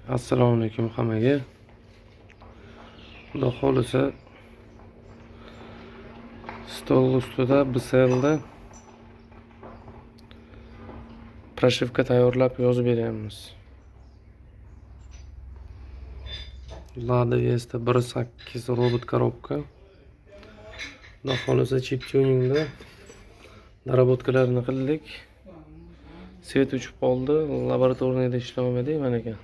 Assalomu alaykum hammaga. Xudo xohlasa stol ustida BSLda proshivka tayyorlab yozib beryapmiz. Lada Vesta 1.8 robot korobka. Xudo xohlasa chip tuningda dоработкalarini qildik. Svet o'chib qoldi, laboratoriyada ishlolmadik mana ekan.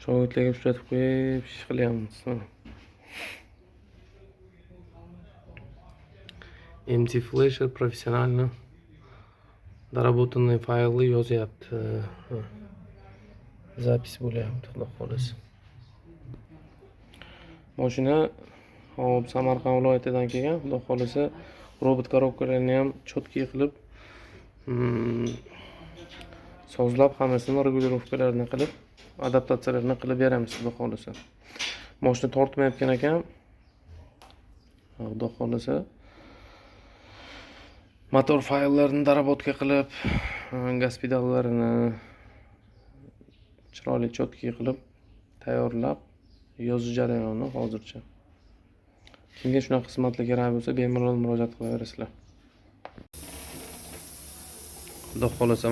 Shogirdlarga ushlatib qo'yib ish qilyapmiz. MT Flasher профессионально доработанные faylni yozyapti. Zapis bo'lyapti, Xudo xohlasa. Mashina hop Samarqand viloyatidan kelgan, Xudo xohlasa robot korobkalarini ham chotki qilib, sozlab hammasini regulirovkalarini qilib, adaptatsiyalarini qilib beramiz, Xudo xohlasa. Mashina tortmayotgan ekan. Xudo xohlasa motor fayllarini dоработка qilib, gaz pedallarini chiroyli chotki qilib tayyorlab yozish jarayoni hozircha. Kimga shunaqa xizmatlar kerak bo'lsa, bemalol murojaat qilaverasizlar. Xudo xohlasa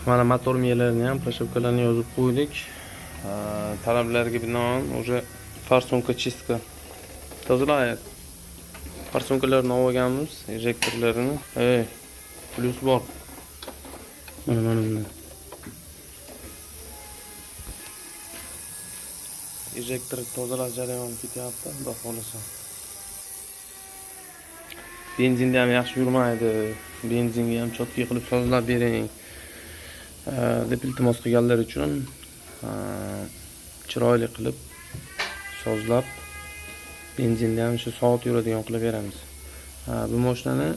mana motor miyalarini ham proshivkalarini yozib qo'ydik. Talablarga binoan уже farsunka чистка tozalayapti. Farsunkalarni olganmiz, ejektorlarini. Ey, plyus bor. Mana bunda. Ejektor tozalash jarayoni ketyapti, Xudo xohlasa. Benzinda ham yaxshi yurmaydi. Benzinga ham chotki qilib sozlab bering deb iltimos qilganlar uchun chiroyli qilib sozlab benzinda ham shu soat yuradigan qilib beramiz. Bu mashinani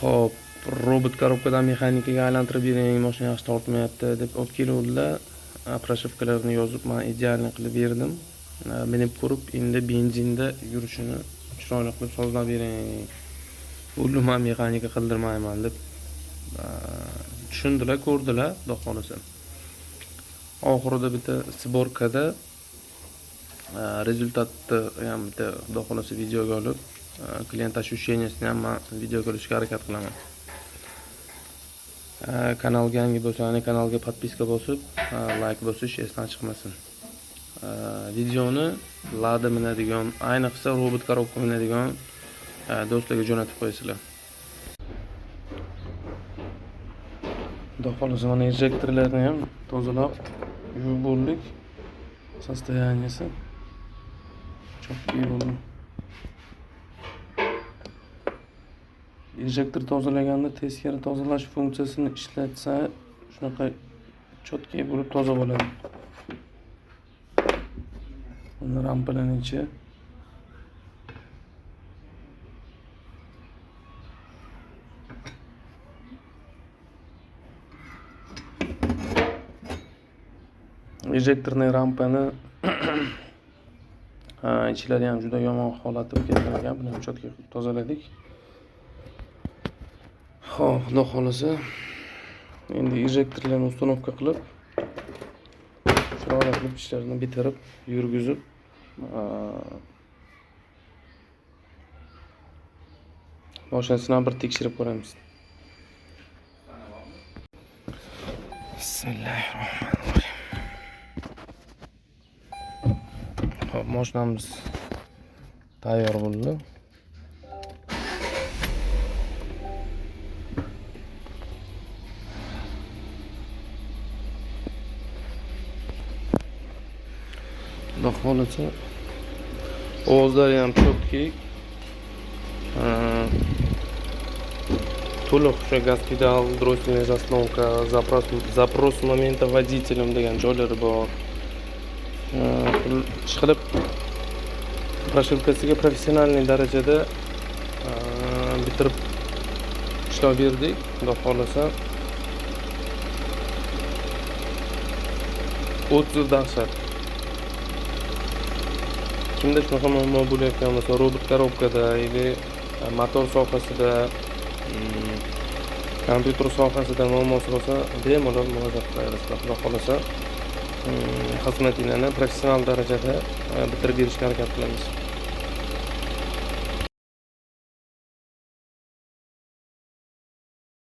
hop robot korobkadan mexanikaga aylantirib bering, mashina yaxshi tortmayapti deb olib keluvdilar. Proshivkalarini yozib, men idealni qilib berdim. Minib ko'rib, endi benzinda yurishini chiroyli qilib sozlab bering. Umuman mexanika qildirmayman deb tushundilar, ko'rdilar, Xudo xohlasa. Oxirida bitta sborkada rezultatni ham bitta Xudo xohlasa videoga olib, klient ощущениесini ham men videoga olishga harakat qilaman. Kanalga yangi bo'lsangiz, kanalga podpiska bosib, like bosish esdan chiqmasin. Videoni Lada minadigan, ayniqsa robot korobka minadigan do'stlarga jo'natib qo'yasizlar. Xudo xohlasa mana ejektorlarni ham tozalab yuvib bo'ldik. Состояниеsi chotki bo'ldi. Ejektor tozalaganda teskari tozalash funksiyasini ishlatsa, shunaqa chotki bo'lib toza bo'ladi. Buni rampalarning ichi. Ejektorning rampani ichlari ham juda yomon holatda bo'lib ketgan ekan. Buni ham chotki qilib tozaladik. Xo'p, Xudo xohlasa endi ejektorlarni ustanovka qilib, chiroyli qilib ishlarini bitirib, yurgizib, mashinasini bir tekshirib ko'ramiz. Bismillahirrohmanirrohim. Xo'p, mashinamiz tayyor bo'ldi. Xudo xohlasa ovozlari ham chotki. To'liq o'sha gaz pedal, дроссельная заслонка, запрос момента водителем degan joylari bor. Chiqilib proshivkasiga professionalniy darajada bitirib ishlab berdik. Xudo xohlasa o'ttiz dahshat. Kimda shunaqa muammo bo'layotgan bo'lsa, robot korobkada или motor sohasida Kompyuter sohasida muammosi bo'lsa, bemalol murojaat qilaverasizlar. Xudo xohlasa, xizmatinglarni professional darajada bitirib berishga harakat qilamiz.